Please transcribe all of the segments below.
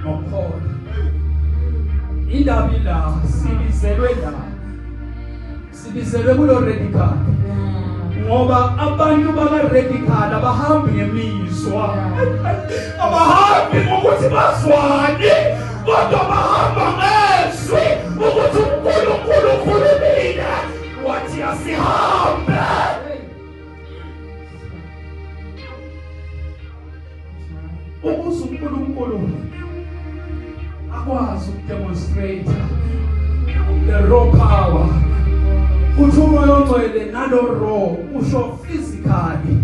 Ngokukholwa. Indaba ila sibizelwe la. Sibizelwe kulo radical. Ngoba abantu baka radical abahambi ngemizwa. Abahambi ngokuthi bazwane, kodwa bahamba ngezwi ukuthi uNkulunkulu ukhulumile wathi asihambe. Ukuze uNkulunkulu akwazi ukudemonstrate the raw power, uthi uMoya oNgcwele nalo raw usho physically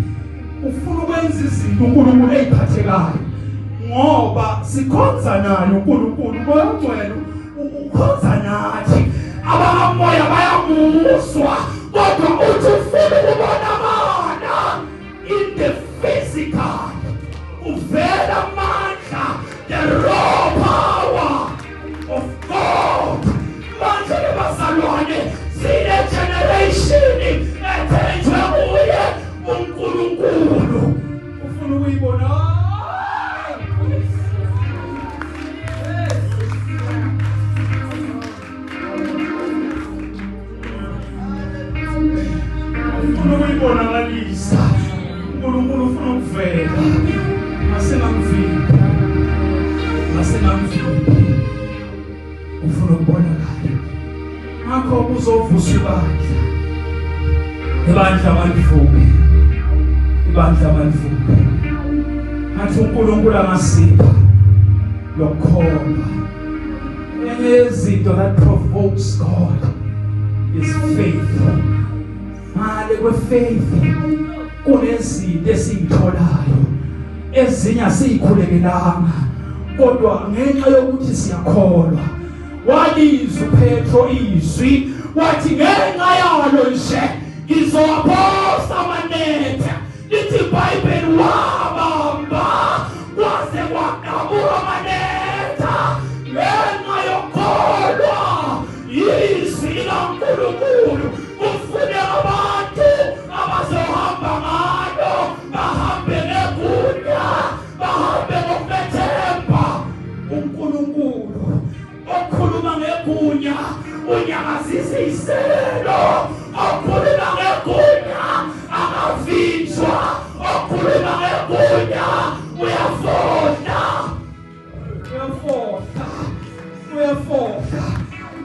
ufuna ukwenza izinto uNkulunkulu eyiphathekayo, ngoba sikhonza naye uNkulunkulu. uMoya oNgcwele ukhonza nathi, abakamoya bayamuzwa, kodwa uthi ufuna ukubonakala in the physical. Uvela amandla, the raw power of God. Manje bazalwane, sine generation ethenjwe kuye uNkulunkulu, ufuna ukuyibona. Ufuna ukuyibonakalisa. uNkulunkulu ufuna ukuvela. Asengamvimbi, asengamvimbi, ufuna ukubonakala. Ngakho kuzovusa ibandla, ibandla malivuke, ibandla malivuke. Ngathi uNkulunkulu angasipha lokukholwa. Enye yezinto that provokes God is faith. Ngale kwe-faith kunezinto esiyitholayo, ezinye asiyikhulekelanga, kodwa ngenxa yokuthi siyakholwa. Walizwa uPetro izwi wathi ngenxa yalo nje ngizowaphosa amanetha. Lithi iBhayibheli wabamba kwaze kwaqhamuka amanetha ngenxa yokukholwa izwi likaNkulunkulu. Kufuneka abantu abazohamba ngalo, bahambe ngegunya, bahambe ngokumethemba uNkulunkulu okhuluma ngegunya, unyakazisa iselo, okhuluma ngegunya akavinjwa, okhuluma ngegunya uyafohla, uyafohla, uyafohla.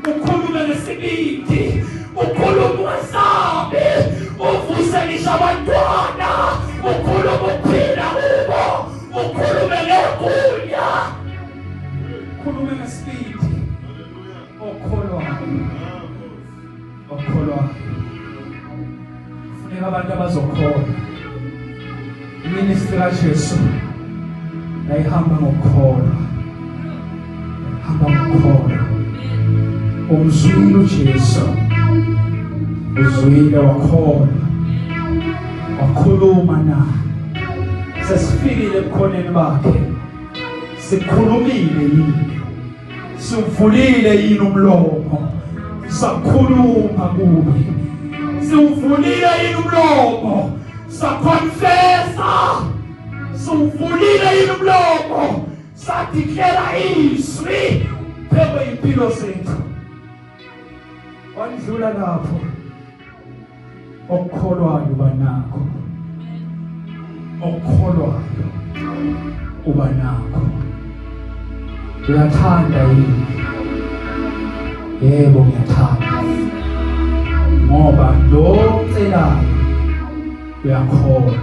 Ukhulume ngesibindi, ukhuluma ungasabi, uvuse ngisho abantwana, ukhuluma ukuphila kubo, ukhulume ngegunya, ukhulume ngesibindi. Okholwayo, okholwayo. Kufuneka abantu abazokholwa. Iministry kaJesu yayihamba ngokukholwa, hamba ngokukholwa. Umzwile uJesu, uzwile wakholwa, wakhuluma naye. Sesifikile ebukhoneni bakhe, sikhulumile yini? Siwuvulile yini umlomo? Sakhuluma kuye. Siwuvulile yini umlomo? Saconfessa. Siwuvulile yini umlomo? Sadeclare izwi phekwe impilo zethu. Wandlula lapho okukholwayo banakho, okukholwayo uba nakho. Uyathanda yini? Yebo, ngiyathanda, ngoba lo ocelayo uyakholwa.